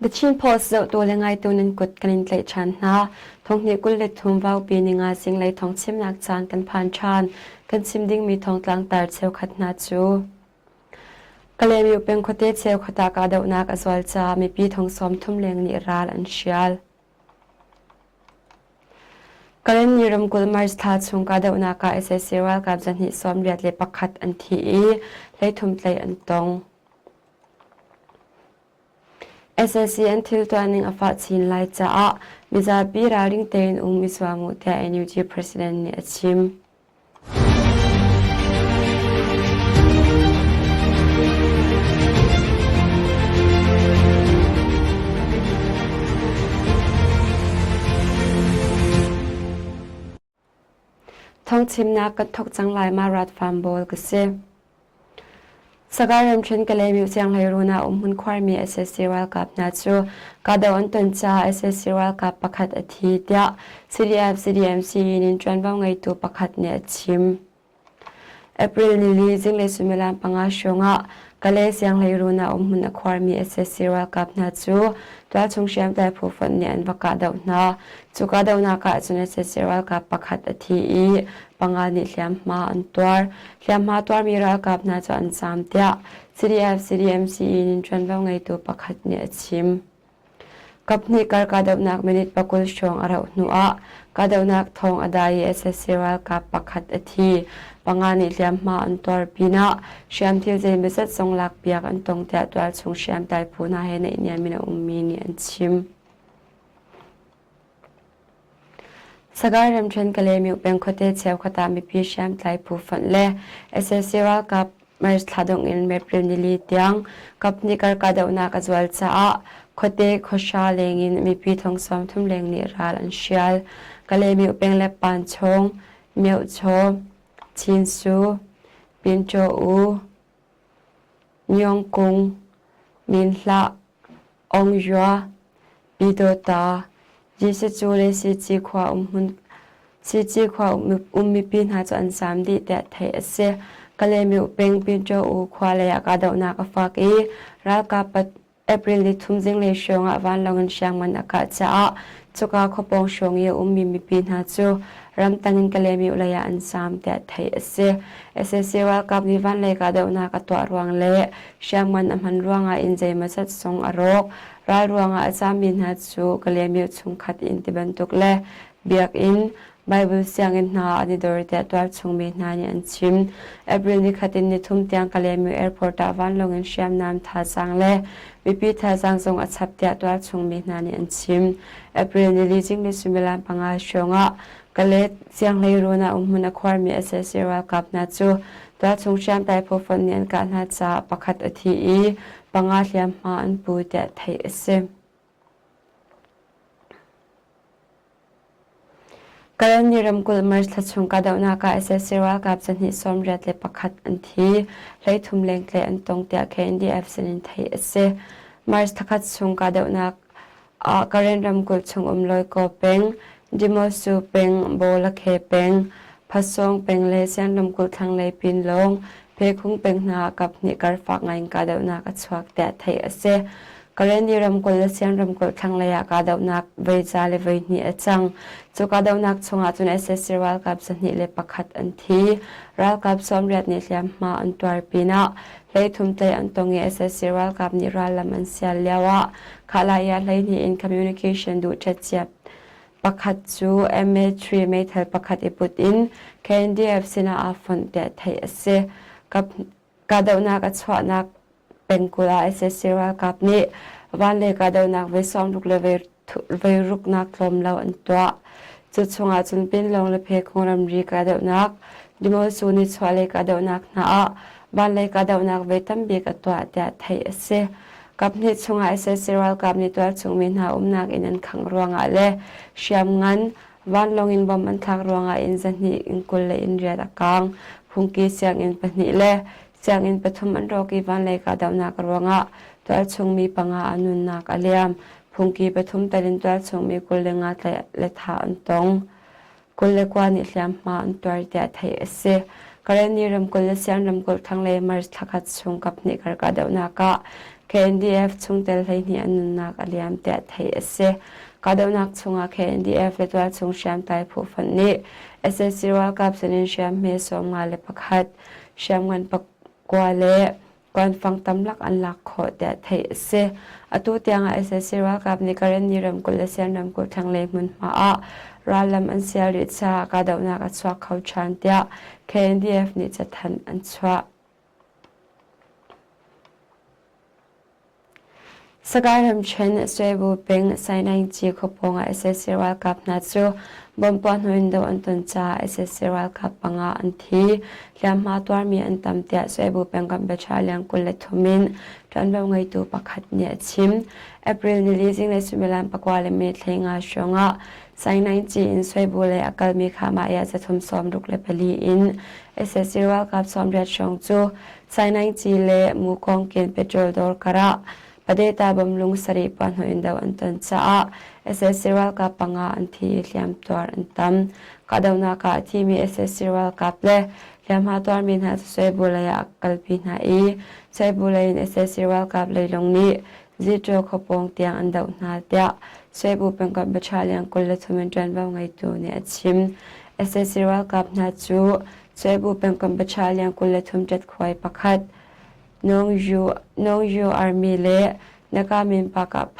The Chin Post zohtu le ngaitu nan kut kan in tlaih ṭhan hna. Thonghnih 23 vaupi ninga zinglei thawngchimnak caan kan phan ṭhan. Kan chim dingmi thawngtlang tar cheukhat hna cu Kalaymyo peng khuate cheukhat ah kahdohnak a zual caah mipi thong 30 leng nih ral an hrial. Karenni ramkulh March thla chung kahdohnak ah sac ralkap 281 an thi i 33 tlaih an tong. Sac an thil tuahning a fah chin lai caah mizapi ralring tein um i zuam uh tiah NUG President nih a chim. Thawngchimnak kan thawk cang lai ma rat farm bawl ka si. Sagaing ramṭhen Kalaymyo Sianghleiruun ah umhmun khuarmi sac ralkap hna cu kahdoh an ton caah sac ralkap pakhat a thi tiah CDF-CDMC in ṭuanvo ngeitu pakhat nih a chim. April nili zinglei suimilam panga hrawng ah Kalay Sianghleiruun ah umhmun a khuarmi sac ralkap hna cu tualchung hriamtlai phu fonh nih an va kahdoh hna. Cu kahdohnak ah cun sac ralkap pakhat a thi i panga nih hliamhma an tuar. Hliamhma tuarmi ralkap hna cu an zaam tiah CDF-CDMC in ṭuanvo ngeitu pakhat nih a chim. Kaphnih kar kahdohnak minute 20 hrawng a rauh hnuah kahdohnak thawng a dai i sac ralkap pakhat a thi. Panga nih hliamhma an tuar pinah hriamthil zeimawzat zong lakpiak an tong tiah tualchung hriamtlai phu hna he naihniam in a ummi nih an chim. Sagaing ramṭhen Kalaymyo peng khuate cheukhat ah mipi hriamtlai phu fonh le sac ralkap March thla dongh in April nili tiang kaphnih kar kahdohnak a zual caah khuate khuahra lengin mipi thong 30 leng nih ral an hrial. Kalaymyo peng le Panchong, Myohchaw, Chinsu, Pinchaw U, Nyongkung, Minhlah, Aung-yua, Pyidawta, Jesuh le Sici khua um mipi hna cu an zaam dih tiah theih a si. Kalaymyo peng Pinṭaw-u khua lei ah kahdohnak a fak i ralkap April ni thum zinglei hrawng ah vanlawng in hriamngan a kah caah cuka khuapawng hrawng i a ummi mipi hna cu ramtang in Kalaymyo lei ah an zaam tiah theih a si. Sac ralkap nih vanlei kahdohnak a tuah ruang le hriamngan a hman ruangah inn zeimawzat zong a rawk. Ral ruangah a caammi hna cu Kalaymyo chungkhat inn ti bantuk le biakinn, Baibal sianginn hna an i dor tiah tualchungmi hna nih an chim. April nikhat in nithum tiang Kalaymyo Airport ah vanlawng in hriamnam thazaang le mipi thazaang zong a chap tiah tualchungmi hna nih an chim. April nili zinglei suimilam panga hrawng ah Kalet sianghleiruun ah umhmun a khuarmi sac ralkap hna cu tualchung hriamtlai phu fonh nih an kah hna caah pakhat a thi i panga hliamhma an pu tiah theih a si. Karenni ramkulh March thla chung kahdohnak ah sac ralkap 281 an thi, 33 lengtlai an tong tiah KNDF sinin theih a si. March thlakhat chung kahdohnak ah Karen ramkulh chung um Loikaw peng, Dimosu peng, Bawlakhe peng, Phasawng peng le Sian ramkulh thlanglei Pinlawng, Phekhung peng hna ah kaphnih karfak ngai in kahdohnak a chuak tiah theih a si. Karenni ramkulh le Sian ramkulh thlanglei ah kahdohnak voiza le voihnih a cang. Cu kahdohnak chungah cun sac ralkap 201 an thi. Ralkap 80 nih hliamhma an tuar pinah 33 tlaih an tong i sac ralkap nih rallam an sial lioah Khahlai ah 12 in communication duh ṭhetciap pakhat cu MA3 meithal pakhat i put in KNDF sinah aa fonh tiah theih a si. Kahdohnak a chuahnak pengkulh ah sac ralkap nih van le kahdohnak voi 60 le voi ruknak tlawm lo an tuah. Cu chungah cun Pinlawng le Phekhung ramri kahdohnak, Dimosu nichuahlei kahdohnak hna ah vanlei kahdohnak voi tambik a tuah tiah theih a si. Kaphnih chungah sac ralkap nih tualchungmi hna umnak inn an khangh ruangah le hriamngan vanlawng in bom an thlak ruangah inn zahnih in 20 le inn riat a kaang. Phungki sianginn pahnih le sianginn pathum an rawk i vanlei kahdohnak ruangah tualchungmi panga a nunnak a liam. Phungki pathum tel in tualchungmi 25 tlaih le thah an tong. 29 nih hliamhma an tuar tiah theih a si. Karenni ramkulh le Sian ramkulh thlanglei March thlakhat chung kaphnih kar kahdohnak ah KNDF chungtel 12 an nunnak a liam tiah theih a si. Kahdohnak chungah KNDF le tualchung hriamtlai phu fonh nih sac ralkap sinin hriamhme 51, hriamngan pakua le kuanfang tamlak an lak khawh tiah theih a si. Atu tiangah sac ralkap nih Karenni ramkulh le Sian ramkulh thlanglei hmunhma ah rallam an sial rih caah kahdohnak a chuak kho ṭhan tiah KNDF nih cathanh an chuah. Sagaing ramṭhen Swebu peng Sainaingci khuapawng ah sac ralkap hna cu bomb puahhnawh in doh an ton caah sac ralkap panga an thi. Hliamhma tuarmi an tam tiah Swebu pengkomh battalion 23 in ṭuanvo ngeitu pakhat nih a chim. April nili zinglei suimilam pakua le minute 15 hrawng ah Sainaingci in Swebu lei a kalmi Khah-Mah-Yah 364 in sac ralkap 80 hrawng cu Sainaingci le Mukawngkin petrol dawr karah Padeta bomlung sarih puahhnawh in do an ton caah sac ralkap panga an thi i hliamtuar an tam. Kahdohnak ah a thimi sac ralkap le hliamhma tuarmi hna cu Suaibu lei ah a kalpi hna i Suaibu lei in sac ralkap leilung nih Zitro khuapawng tiang an doh hna tiah Suaibu pengkomh battalion 23 in ṭuanvo ngeitu nih a chim. Sac ralkap hna cu Cebu pengkomh battalion 23 ṭatkhuai pakhat Nongyu Army le Nakamin Pakah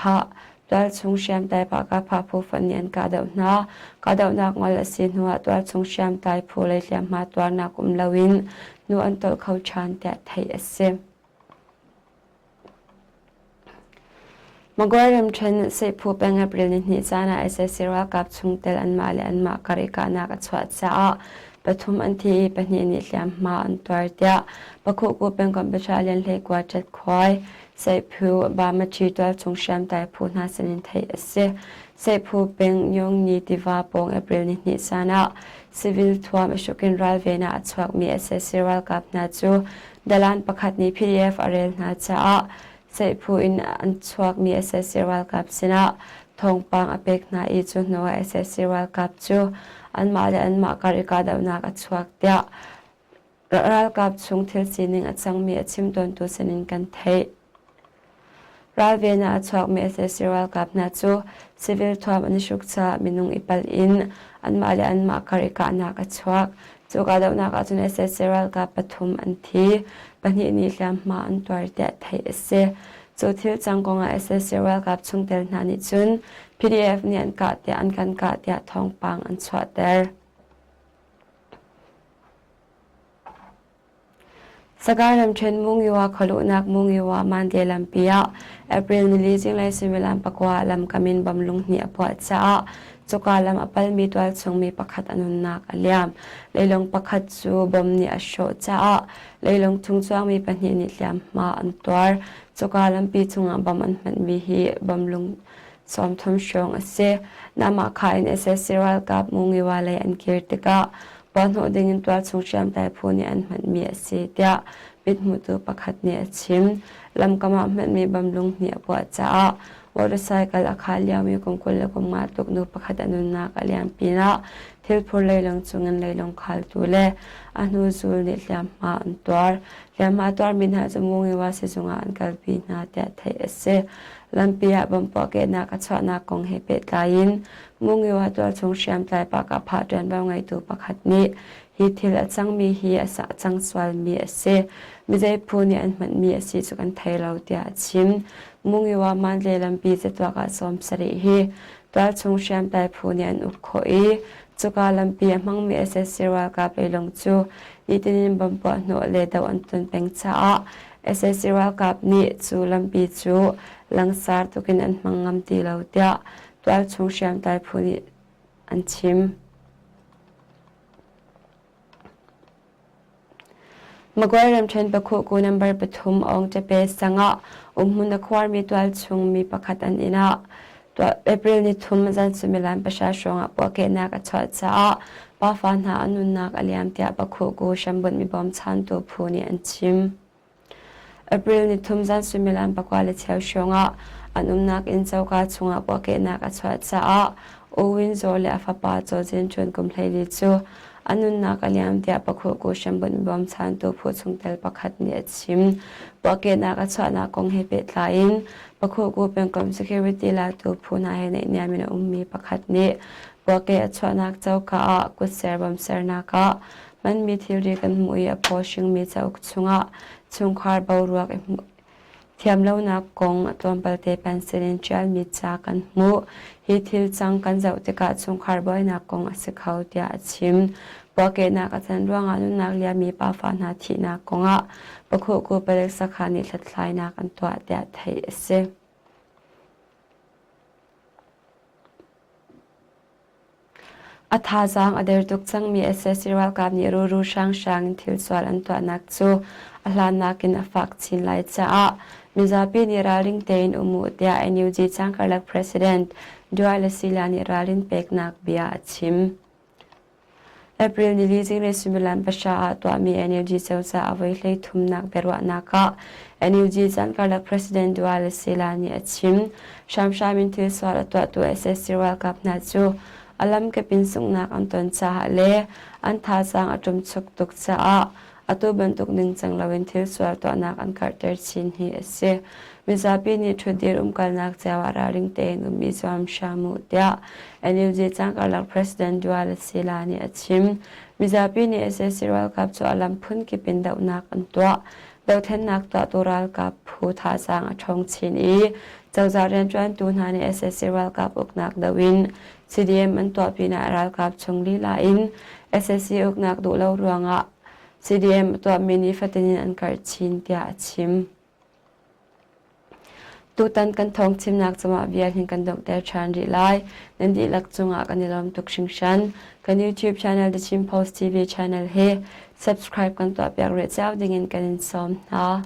tualchung hriamtlai Pakah phu fonh nih an kahdoh hna. Kahdohnak ngol a si hnuah tualchung hriamtlai phu lei hliamhma tuarnak um loin hnu an tolh kho ṭhan tiah theih a si. Magway ramṭhen Seiphu peng April nihnih caan ah sac ralkap chungtel anmah le anmah kar i kahnak a chuah caah pathum an thi i pahnih nih hliamhma an tuar tiah Pakhuhku pengkomh battalion hleikua ṭatkhuai Seiphu Bamaṭhi tualchung hriamtlai phu hna sinin theih a si. Seiphu peng Nyongni tiva pawng April nihnih caan ah civil thuam i hruk in ralven ah a chuakmi sac ralkap hna cu Dalan pakhat nih PDF a rel hna caah ceihphu in an chuakmi sac ralkap sinah thawngpang a pek hna i cu hnuah sac ralkap cu anmah le anmah kar i kahdohnak a chuak tiah ralkap chung thil sining a cangmi a chim tawntu sinin kan theih. Ralven ah a chuakmi sac ralkap hna cu civil thuam an i hruk caah minung i palh in anmah le anmah kar i kahnak a chuak. Cu kahdohnak ahcun sac ralkap pathum an thi, pahnih nih hliamhma an tuar tiah theih a si. Cu thil cang kongah sac ralkap chungtel hna nih cun PDF nih an kah tiah an kan kah tiah thawngpang an chuahter. Sagaing ramṭhen Mungyiwa khualuhnak Mungyiwa Mande lampi ah April nili zinglei suimilam pakua ah lamkam in bom lunghnih a puah caah cuka lam a palmi tualchung mi pakhat a nunnak a liam. Leilung pakhat cu bom nih a hrawh caah leilung chung cuangmi pahnih nih hliamhma an tuar. Cuka lampi chungah bom an hmanhmi hi bom lung 30 hrawng a si. Namah in sac ralkap Mungyiwa lei an kir tikah Puahhnawh dingin tualchung hriamtlai phu nih an hmanmi a si tiah mithmutu pakhat nih a chim. Lamkam ah hmanmi bamlung hnih a puah caah motorcycle a khal liomi kum 25 tluk nu pakhat a nunnak a liam pinah thilphur leilung cungin leilung khaltu le a hnuzul nih hliamhma an tuar. Hliamhma tuarmi hna cu Mungiwa sizung ah an kalpi hna tiah theih a si. Lampi ah bomb puahkehnak a chuahnak kong he pehtlai in Mungiwa tualchung hriamtlai pakah ṭuanvo ngeitu pakhat nih hi thil a cangmi hi a cang sualmi a si. Mizei phu nih an hmanmi a si cu kan thei lo tiah a chim. Mungiwa Mandalay lampi catuak ah 70 hi tualchung hriamtlai phu nih an uk khawh i cuka lampi a hmangmi sac ralkap leilung cu nitin in bomb puahhnawh le doh an ton peng caah sac ralkap nih cu lampi cu langsar tukin an hmang ngam ti lo tiah tualchung hriamtlai phu nih an chim. Magway ramṭhen Pakhuhku number pathum Aung Ṭape sang ah umhmun a khuarmi tualchung mi pakhat an inn ah April ni thum zan suimilam pahra hrawng ah puahkehnak a chuah caah pafa hna an nunnak a liam tiah Pakhuhku hrambunh mi bawmchantu phu nih an chim. April ni thum zan suimilam pakua le cheu hrawngah an umnak inn coka chungah puahkehnak a chuah caah. U Win Zaw le a fapa Chaw Zin Chun kum 14 cu a nunnak a liam tiah Pakhuhku hrembunh bawmchantu phu chungtel pakhat nih a chim. Puahkehnak a chuahnak kong he pehtlai in Pakhuhku pengkomh security latu phu hna he naihniam in a ummi pakhat nih puahkeh a chuahnak coka ah kutser bawmsernak ah hmanmi thilri kan hmuh i a phaw hringmi cauk chungah chungkhar boruak i hmuh Thiamlonak kong a tlawmpalte pencil in ṭialmi ca kan hmuh. Hi thil cang kan zoh tikah chungkhar buainak kong a si kho tiah a chim. Puahkehnak a can ruangah nunnak liammi pafa hna thihnak kongah Pakhuhku palek sakhan nih hlathlainak an tuah tiah theih a si. A thazaang a der tuk cangmi sac ralkap nih ruru hranghrang in thilsual an tuahnak cu a hlannak in a fak chin lai caah mizapi nih ralring tein um u tiah NUG cangkarlak President Duale Sila nih ralrin peknak bia a chim. April nili zinglei suimilam pahra ah tuahmi NUG cozah a voi 33nak biaruahnak ah NUG caan karlak President Duale Sila nih a chim. Hramhram in thil sual a tuahtu sac ralkap hna cu a lamkip in sunghnak an ton caah le an thazaang a ṭumchuk tuk caah atu bantuk ningcang loin thil sual tuahnak an karhter chin hi a si. Mizapi nih ṭhutdir umkalnak cio ah ralring tein um i zuam hram u tiah NUG cangkarlak President Duale Sila nih a chim. Mizapi nih sac ralkap cu a lam phunkip in dohnak an tuah. Dothlennak tuahtu ralkap phu thazaang a ṭhawng chin i cozah rianṭuantu hna nih sac ralkap uknak doh in CDM an tuah pinah ralkap chung lila in sac uknak duh lo ruangah CDM a tuahmi nifatin in an karh chin tiah a chim. Tutan kan thawng chimnak cungah vial hin kan donghter ṭhan rih lai. Nan dihlak cungah kan i lawm tuk hringhran. Kan YouTube channel The Chin Post TV channel hi subscribe kan tuahpiak rih cio dingin kan in sawm hna.